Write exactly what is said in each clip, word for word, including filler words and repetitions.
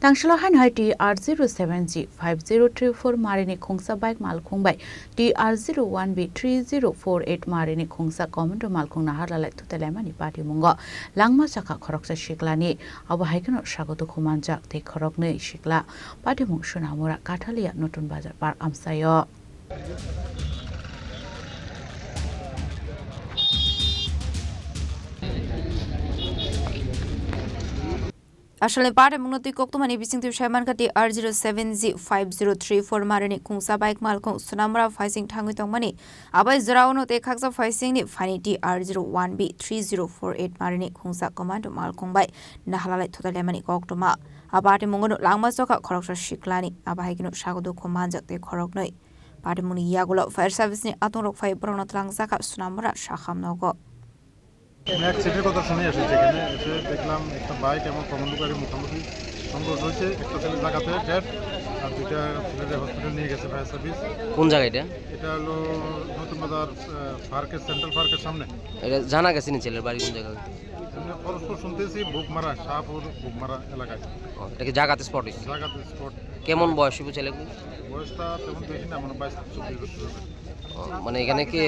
Tangsalo haino hai T R zero seven G five zero three four marini khungsa bike malkhung bai T R zero one B three zero four eight marini khungsa commando malkhung naharlalai thutalaimani patimungo langma chakha khoroksa siklani. Abo hai kheno sago dukhu manjak tei khoroknwi sikla patimung Sunamura Kathalia Notun Bazar Park amsaio. Asalni patimungno twi koktwmani bisingtwi sai mankha T R zero seven G five zero three four marini khungsa bike malkhung Sunamura phaising thangwi tongmani. Abai jorao no tei khaksa phaisingni phani T R zero one B three zero four eight marini khungsa commando malkhung bai naharlalai thutalaimani koktwma. A patimungo no langma chokha khoroksa siklani, abo hai kheno sago dukhu manjak tei khoroknwi. Patimungni yagulo fire service ni atongrok phai borokno twlangjakha Sunamura sakham nogo. আমি এক সিটির কথা শুনে এসেছি এখানে, এসে দেখলাম একটা বাইক এবং কমান্ডো গাড়ির মুখোমুখি সংঘর্ষ হয়েছে। একটা ছেলে জায়গাতে ডেড, আর দুইটা ছেলেদের হসপিটাল নিয়ে গেছে ফায়ার সার্ভিস। কোন জায়গা এটা? এটা হলো নতুন বাজার, আহ, পার্কের, সেন্ট্রাল পার্কের সামনে। এটা জানা গেছে নি ছেলের বাড়ি কোন জায়গা? এমনি পরস্পর শুনতেছি বুকমারা, শাহপুর বুকমারা এলাকায়। ও, এটা কি জায়গাতে স্পট হয়েছে? জায়গাতে স্পট। কেমন বয়স হইব ছেলেগুলো? বয়সটা তেমন বেশি না, মানে বাইশ চব্বিশ বছর হবে। ও, মানে এখানে কি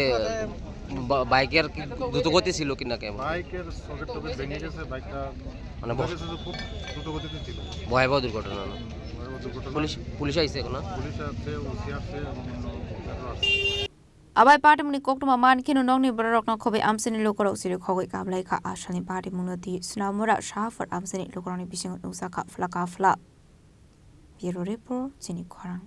বা-, বাইকের কি দ্রুত গতি ছিল কি না কেমন? বাইকের সকেট টকেট ভেঙে গেছে, বাইকটা মানে ব- দেখা গেছে যে খুব দ্রুত গতিতে ছিল। ভয়াবহ দুর্ঘটনা না? ভয়াবহ দুর্ঘটনা। পুলিশ, পুলিশ আইছে এখন না? পুলিশ আসছে, ওসি আসছে এবং অন্য অফিসারও আসছে। Abai patimungni koktwma man kheno nokni bororokno khobwi amchaini lukurok chiri khogwi kablaikha. Asalni patimungno twi Sunamura Shahapur amchaini lukurokni bisingo nukjakha phlaka phla. Bureau Report, chini khorang.